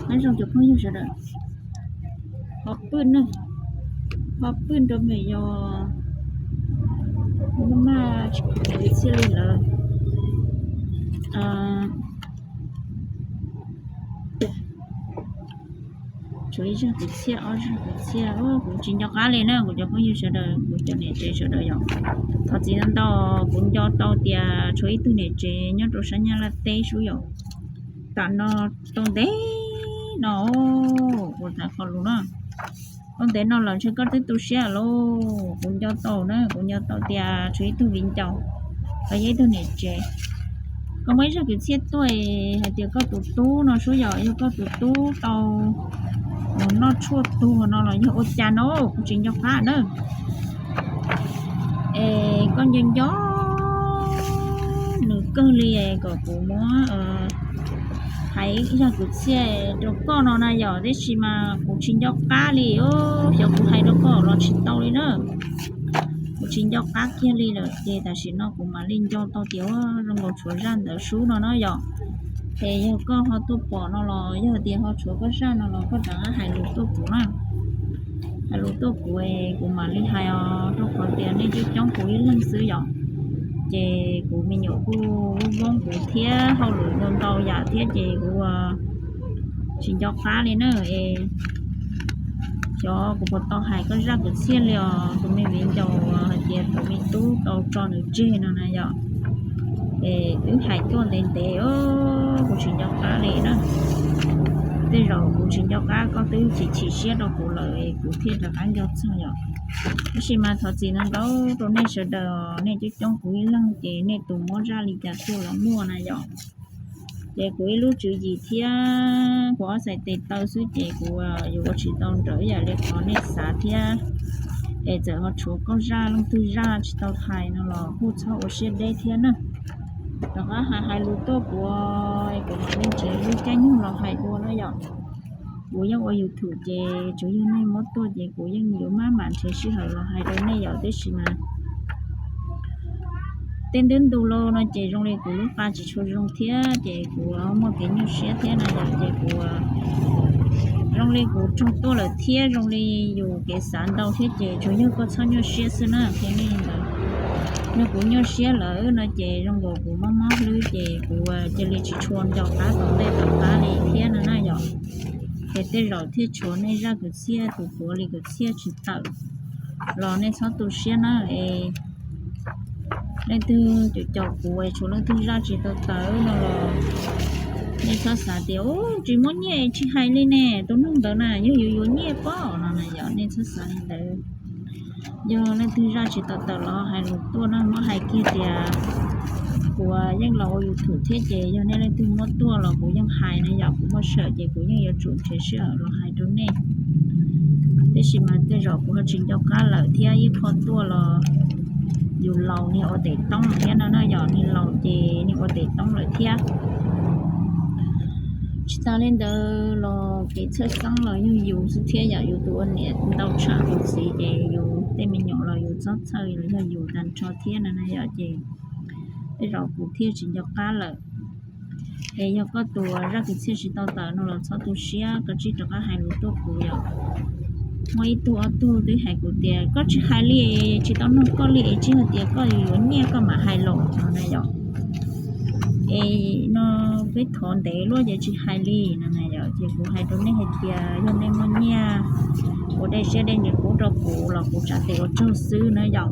Nyob zoo cov phooj ywg sawv daws, ho pwj ne, ho pwj rau me yog maj tsis txhiaj li lawm. Tshuav ib zag kwv txhiaj, ob zag kwv txhiaj, kuv tsis nco qab li na kuv cov phooj ywg sawv daws, kuv cov niam tsev sawv daws yom. Thov txim ntau ntau, kuv nco tau tias tshuav ib tug niam tsev nyob rau sab Nyab Laj teb sub yom. Tam no tau ntev no, kuv tham qhov lus no, tau ntev no lawm ntshe koj twb tu siab lauj. Kuv nco tau na, kuv nco tau tias tshuav ib tug viv ncaus, los yog ib tug niam tsev, koj muaj ib zag kwv txhiaj tuaj hais tias koj tus tub no sub yom, yog koj tus tub tau mus noj tshuaj tuag no los yog ua cas no kuv tsis nco qab na. Es koj nco nco nws kawg li kom kuv muab hais ib zag kwv txhiaj rau koj no na yom, tab sis mas kuv tsis nco qab li, xyov kuv hais rau koj los tsis tau li na. Kuv tsis nco qab kiag li lawm ces tam sim no kuv mam li nco tau tias zoo nkaus tshuav zaj ntawd sub no na yom. Ces yog koj ho tuaj pom no los yog tias ho tshuav koj zaj no los koj rov qab hais lus tuaj kuv na. Hais lus tuaj kuv, kuv mam li hais os, rau qhov tias nej coob coob kuv ib leeg xwb yom. Ces kuv me nyuam kuj voob kuv thiab, hauj lwm ntau ntau yam thiab ces kuv tsis nco qab li na. Es xyov kuv puas tau hais koj zaj kwv txhiaj li os, tus me viv ncaus hais tias tus me tub tau tso nws tseg no na yom. Es twb hais tuaj ntev ntev, kuv tsis nco qab li na. Tej zaum kuv tsis nco qab, koj twb chim chim siab rau kuv lawm kuv thiaj rov qab nco txog yom. Tab sis mas thov txim ntau ntau rau nej sawv daws, nej coob coob kuv ib leeg ces nej tus mob zaj li cas tuaj los muaj na yom. Ces kuv ib lub tswv yim thiab kuv ob txhais tes taw xwb ces kuv yuav ua tsis tau nrawm ib yam li qhov nej xav thiab. Es txawm ho tshuav koj zaj leej twg zaj tsis tau hais no los kuj txhob ua siab deb thiab na. Rov qab hais hais lus tuaj kuv, kuv mam li nrhiav lub caij nyoog los hais dua na yom. Kuv yeej ua YouTube ces tsuas yog nej muab tuaj ces kuv yeej yuav maj mam nrhiav sij hawm los hais rau nej yom, tab sis mas tej ntu ntu los no ces zoo li kuv lub qa tsis tshua zoo thiab ces kuv muaj kev nyuaj siab thiab na yom, ces kuv zoo li kuv raug tuaj lawm thiab zoo li yus kev xav ntau thiab ces tsuas yog koj txhob nyuaj siab xwb na. Ces nej ntawd, yog kuv nyuaj siab lawm no ces zoo nkaus kuv mob mob hlwb ces kuv cia li tsis tshua nco qab tom ntej tom qab li thiab no na yom. Ces tej zaum thiaj tshuav nej zaj kwv txhiaj tus puav li kwv txhiaj tsis tawm los nej txhob tu siab na. Es leej twg caum caum kuv es tshuav leej twg zaj tsis tau tawm no los nej txhob xav tias ub tsis muaj nyiaj tsis hais li ne, tus neeg ntawd na yog yuav yuav nyiaj pob no na yom, nej txhob xav li ntawd. Yog leej twg zaj tsis tau tawm los hais lus tuaj na, muab hais kiag tias kuv yeej los ua YouTube thiab ces yog nej leej twg muab tuaj los kuv yeej hais na yom, kuv muaj sij hawm ces kuv yeej yuav tsum nrhiav sij hawm los hais rau nej. Tab sis mas tej zaum kuv ho tsis nco qab lawm thiab ib qho tuaj los yus laus niag ua tes toob thiab no na yom, niag laus ces niag ua tes toob lawm thiab. Tsis tas li ntawd los kev txhawj xeeb los yog yus xwb thiab yom, yus tus ua niam ntau tshaj tus txiv ces yus tej me nyuam los yus txhob txhawj los yog yus tag nrho thiab no na yom, ces tej zaum kuv thiaj tsis nco qab lawm. Es yog koj tus zaj kwv txhiaj tsis tau tawm no los txhob tu siab, koj tsij rov qab hais lus tuaj kuv yom. Muaj ib tug ob tug twb hais kuv tias koj tsis hais li, tsis tau nug koj li es tsis hais tias koj yuav nyiaj koj mam hais los no na yom. Es no peb thov ntev luaj ces tsis hais li no na yom, ces kuv hais rau nej hais tias yog nej muaj nyiaj ua dej siab dej ntsws pub rau kuv los kuv tsam tes ua tsaug xwb na yom.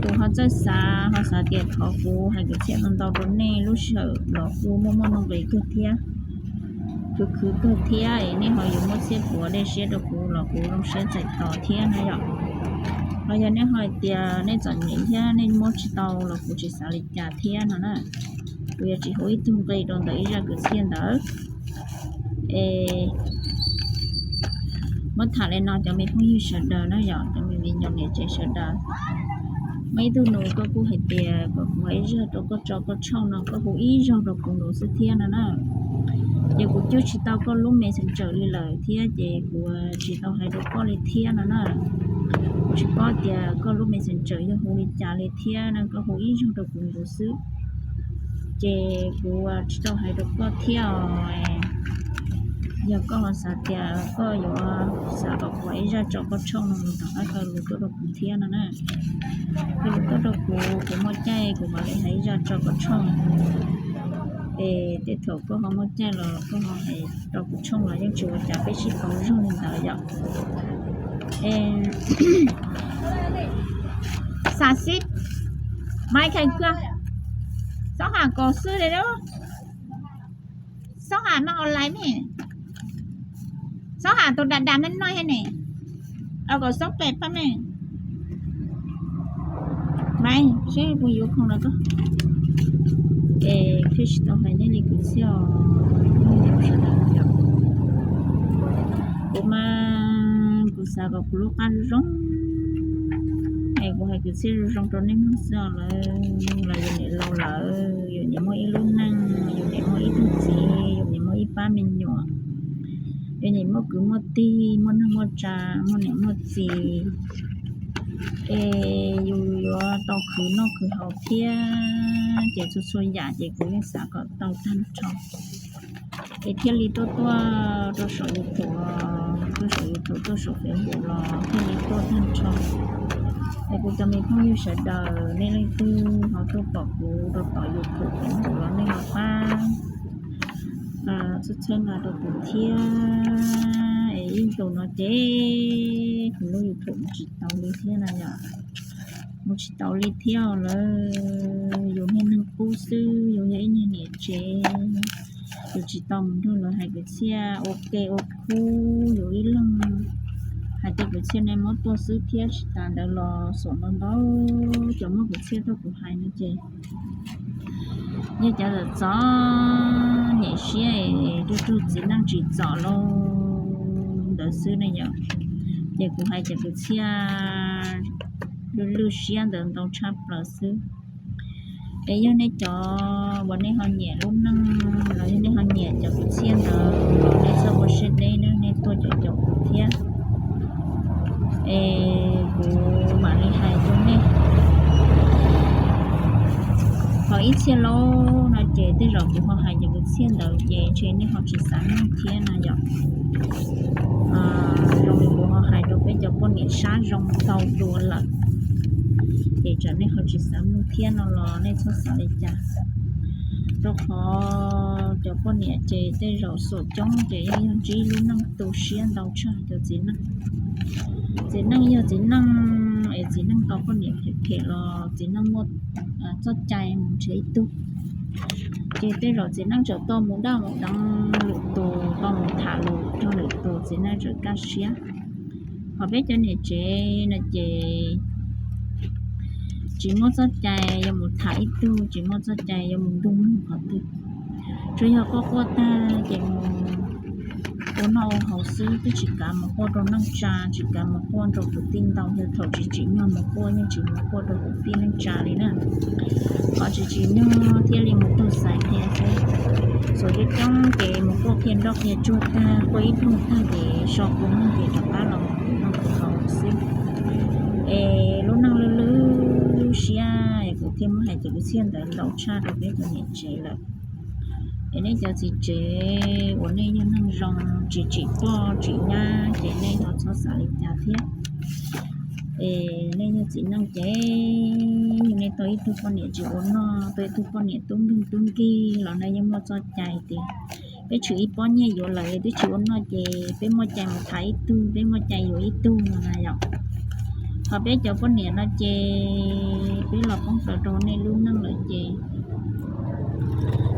Tus ho txawj xav ho xav tias thov kuv hais kwv txhiaj ntau ntau rau nej lub sij hawm los kuj muaj muaj nuj nqis kawg thiab, khwv khwv kawg thiab es nej ho yuav muab txhiab puav dej siab rau kuv los kuv zoo siab txais tos thiab na yom. Los yog nej ho hais tias nej txom nyem thiab nej muab tsis tau los kuv tsis xav li cas thiab no na. Kuv yuav tsis hu ib tug nqi rau ntawm ib zaj kwv txhiaj ntawd. Es muab tham li no cov me phooj ywg sawv daws na yom, cov me viv ncaus niam tsev sawv daws. Muaj ib tug nus koj kuj hais tias kom kuv hais ib zag rau koj tso koj tshooj no, koj hu ib zaug rau kuv nus xwb thiab no na. Ces kuv coj tsis tau koj lub Messenger li lawm thiab ces kuv tsis tau hais rau koj li thiab no na. Kuv tsis paub tias koj lub Messenger yog hu li cas li thiab no, koj hu ib zaug rau kuv nus xwb. Ces kuv tsis tau hais rau koj thiab os. Yog koj ho xav tias koj yuav xav kom kuv hais ib zaj tso koj tshooj no mus tom qab kawg lus tuaj rau kuv thiab no na. Kawg lus tuaj rau kuv, kuv muaj caij kuv mam li hais ib zaj tso koj tshooj. Es tej thaum koj ho muaj caij los koj ho hais rau kuv tshooj los yeej tsis ua cas, peb sib paub zoo li ntawd yom. Xav xib, Mai Khees Kawg, Xoob Ham Kaus Xwb li lub, Xoob Ham Maj Aus Lais ne, Xoob Ham tus dam dam me noj thiab ne, Kaus Xoob pem pab me. Maiv, seb kuv yuav khoom rau koj. Es thiaj tsis tau hais nej li kwv txhiaj os. Kuv mas kuv xav kom kuv lub qab zoo, es kuv hais kwv txhiaj zoo zoo rau nej mloog xwb os. Lawv los yus niam laus lawm, yus niam muaj ib lub neej, yus niam muaj ib tug txiv, yus niam muaj ib pab me nyuam, yus niam muaj kwv muaj tij, muaj neej muaj tsa, muaj niam muaj txiv, es yus yuav tau khwv noj khwv haus thiab, ces txhua txhua yam ces kuv yeej xav kom tau tag nrho. Es thiaj li tuaj tuaj rau saum YouTube, tuaj saum YouTube, tuaj saum Facebook los thiaj li tuaj tag nrho. Es kuv cov me phooj ywg sawv daws, nej leej twg ho tuaj pom kuv rau tom YouTube Facebook los nej ho pab txhawb txhawb nqa rau kuv thiab. Es ib ntus no ces kuv lub YouTube mus tsis tau li thiab na yom. Mus tsis tau li thiab lawm, yus niag neeg qub xwb, yus yog ib niag niam tsev, yus tsis tau mus nrog lawv hais kwv txhiaj ua ke ua khub, yus ib leeg hais tej kwv txhiaj nej muab tuaj xwb thiab. Tsis tas ntawd los xom ntau ntau cov muab kwv txhiaj tuaj kuv hais no ces yog cov txom txom nyem siab es rug rug txiv neej tsim txom lauj ntawd xwb ne yom. Ces kuv hais cov kwv txhiaj lwj lwj siab ntawd ntau tshaj plaws xwb. Es yog nej cov uas nej ho nyiam lub neej los yog nej ho nyiam cov kwv txhiaj ntawd los nej txhob ua siab deb nawb, nej tuaj caum caum kuv thiab. Es kuv mam li hais rau nej. Ho ib txhia lauj no ces tej zaum kuv ho hais cov kwv txhiaj ntawd ces ntshe nej ho tsis xav mloog thiab no yom. Zoo li kuv ho hais rau peb cov poj niam sab zoo ntau dua lawm, ces tsam nej ho tsis xav mloog thiab no los nej txhob xav li cas. Rau qhov cov poj niam ces tej zaum xom coob ces yeej yog ntsib lub neej tu siab ntau tshaj cov txiv neej. Txiv neej yog txiv neej, es txiv neej tau poj niam phem phem los txiv neej muaj txoj cai mus nrhiav ib tug. Ces tej zaum txiv neej tseem tau mus daj mus deev lwm tus, tau mus tham lus rau lwm tus, txiv neej tseem kaj siab. Ho peb cov niam tsev no ces tsis muaj txoj cai yuav mus tham ib tug, tsis muaj txoj cai yuav mus ntuj mus qhov twg. Tsuas yog quaj quaj tag ces mus ua noj ua haus xwb, twb tsis kav mus quaj rau neej tsa, tsis kav mus quaj rau kwv tij ntau, yog thaum tsis tsim nyog mus quaj yeej tsis mus quaj rau kwv tij neej tsa li na. Qhov tsis tsim nyog thiaj li mus tug xais qhia xwb. Xuas coob coob ces mus quaj qhia nroj qhia tsuag tag, quaj ib pluag tag ces so kua muag ces rov qab los mus noj haus xwb. Es lub neej lwj lwj siab es kuv thiaj muab hais cov kwv txhiaj ntawd ntau tshaj rau peb cov niam tsev lawm. Es nej cov txiv tsev uas nej yog neeg zoo tsis tsim poj tsim nyab ces nej ho txhob xav li cas thiab. Es nej yog txiv neej ces yog nej tau ib tug poj niam tsis ua noj, tau ib tug poj niam tub nkeeg tub nkig los nej yeej muaj txoj cai tias peb tshwm ib pob nyiaj yuav lawm twb tsis ua noj ces peb muaj cai mus tham ib tug, peb muaj cai yuav ib tug no na yom. Ho peb cov poj niam no ces peb los poob plaws rau nej lub neej lawm ces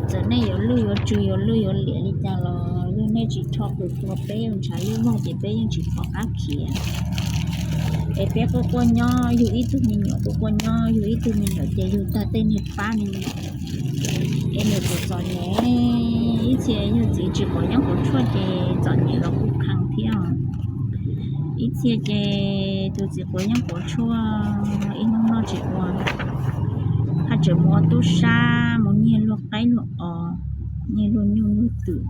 txawm nej yuav lwj yuav tsw yuav lwj yuav liam li cas los yog nej tsis rho qws tua peb ua ntshav lwj vog ces peb yeej tsis pom qab khiav. Es peb quaj quaj nyob yug ib tug me nyuam, quaj quaj nyob yug ib tug me nyuam ces yug tag tej niag pab me nyuam. Es nws txom txom nyem, ib txhia yog txiv tsis quav yeeb quav tshuaj ces txom nyem los kuj kheev thiab. Ib txhia ces tus txiv quav yeeb quav tshuaj ib hnub noj tsis ua, haj tseem mus ua tub sab mus nyiag luag qaib luag os, nyiag luag nyuj luag twm,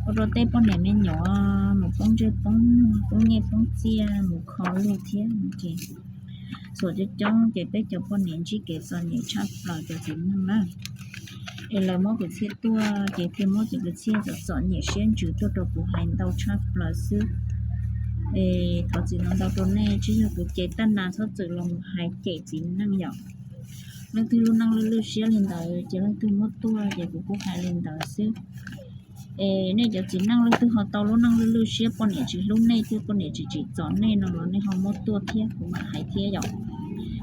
ua rau tej poj niam me nyuam mus poob ntsej poob muag, poob nyiaj poob txiaj, mus kho luag thiab ces xuas coob coob ces peb cov poj niam ntsib kev txom nyem tshaj plaws cov txiv neej na. Es lawv muab kuv txhiaj tuaj ces thiaj muab cov kwv txhiaj txom txom nyem siab ntsws tuaj rau kuv hais ntau tshaj plaws xwb. Es thov txim ntau ntau rau nej, tsis yog kuv ces taj nas txhob txwm los mus hais cem txiv neej yom. Leej twg lub neej lwj lwj siab li ntawd ces leej twg muab tuaj ces kuv kuj hais li ntawd xwb. Es nej cov txiv neej leej twg ho tau lub neej lwj lwj siab, poj niam tsis hlub nej thiab poj niam tsis tsim txom nej no los nej ho muab tuaj thiab kuv mam hais thiab yom.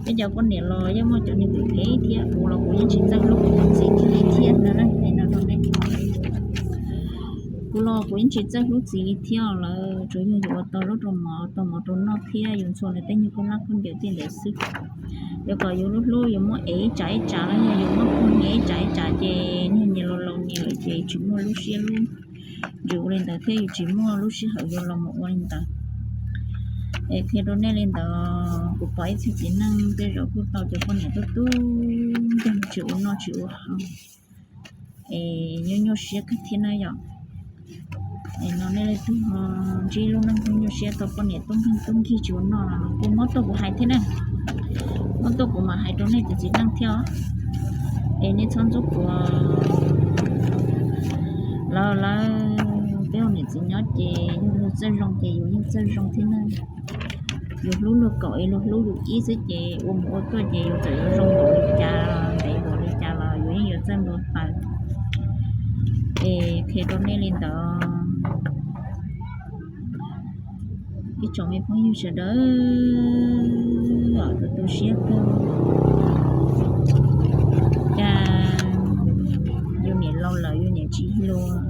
Peb cov poj niam los yeej muaj cov neeg phem phem thiab, kuv los kuv yeej tsis txawj hlub kuv tus txiv li thiab no. Kuv los kuv yeej tsis txawj hlub txiv li thiab, lawv tsuas yog yus ua tau zaub rau mov, tau mov rau noj thiab yus ntxhua lawv tej nyuag khaub hlab khaub ncaws tej ntawd xwb. Yog kom yus lub hlub yus muab ev ib tsam ib tsam los yog yus muab phooj ywg ib tsam ib tsam ces niag niam laus laus niam lawm ces tsis muaj lub siab lub ntsws ua li ntawd thiab yus tsis muaj lub sij hawm yuav los mus ua li ntawd. Es qhia rau nej li ntawd, kuv pom ib txhia txiv neej tej zaum kuj tau cov poj niam tub tub nkeeg tsis ua noj tsis ua haus, es nyuaj nyuaj siab kawg thiab na yom. Es no nej leej twg ho ntsib lub neej nyuaj nyuaj siab tau poj niam tub nkeeg tub nkeeg tsis ua noj los kuj muab tuaj kuv hais thiab na. Muab tuaj kuv mam hais rau nej cov txiv neej thiab os. Es nej txhob ntxub kuv. Lawv lawv peb ua niam txiv nyob ces yus txawj zoo ces yus yeej txawj zoo thiab na. Yus hlub luag kaum es luag hlub yus ib xwb ces ua mus ua tuaj ces yus txawm yuav zoo npaum li cas ntev npaum li cas los yus yeej yuav txawj npau taws. Es qhia rau nej li ntawd. Ib tsoom me phooj ywg sawv daws, tu tu siab kawg. Cas yus niam laus lawm yus niam tsis hluas,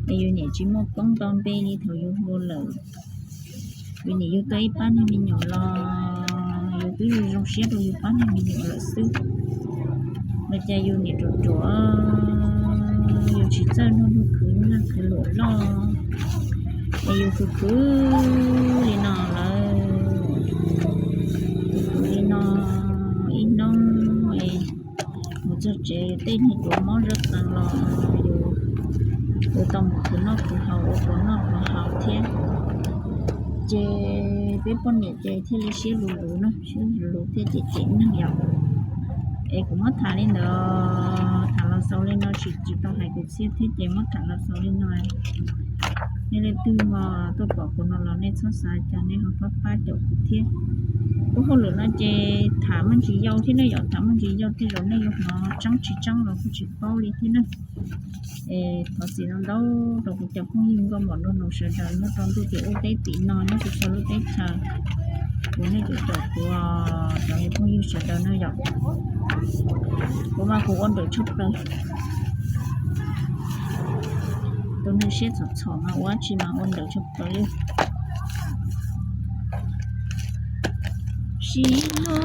es yus niam tsis muaj koob nto npe li thaum yus hluas lawm. Yus niam yug tau ib pab niag me nyuam los yus twb zoo siab rau yus pab niag me nyuam lawm xwb. Los cas yus niam ruam ruam, yus tsis txawj nrog luag khwv nag khwv luam loj, es yus khwv khwv li no lawm, khwv khwv li no ib hnub es mus txog tsev yus tej niag duav mob zaj qees los yus yuav tau mus khwv noj khwv haus ua pluas noj pluas haus thiab. Ces peb poj niam ces thiaj li siab luv luv na, siab luv luv thiab cem cem neeg yom. Es kuv muab tham li ntawd, tham los xaus li no, tsis tsis tau hais kwv txhiaj thiab ces muab tham los xaus li no. Nej leej twg ho tuaj pom kuv no los nej txhob xav cas, nej ho pab pab caum kuv thiab. Ua hauj lwm no ces tham muaj ntsis yau thiab ne yom, tham muaj ntsis yau tej zaum nej yuav hnov tseeb tsis tseeb los kuj tsis paub li thiab ne. Es thov txim ntau ntau rau kuv cov phooj ywg nkauj muam nraug nus sawv daws nyob rau ntuj tim ub teb tim no, nyob rau txhua lub teb chaws, kuv nej cov caum kuv cov phooj ywg sawv daws no yom. Kuv mas kuv ua ntawm tshaj plaws, tus neeg siab txom txhom mas ua dab tsi mas ua ntawm tshaj plaws li. Sim no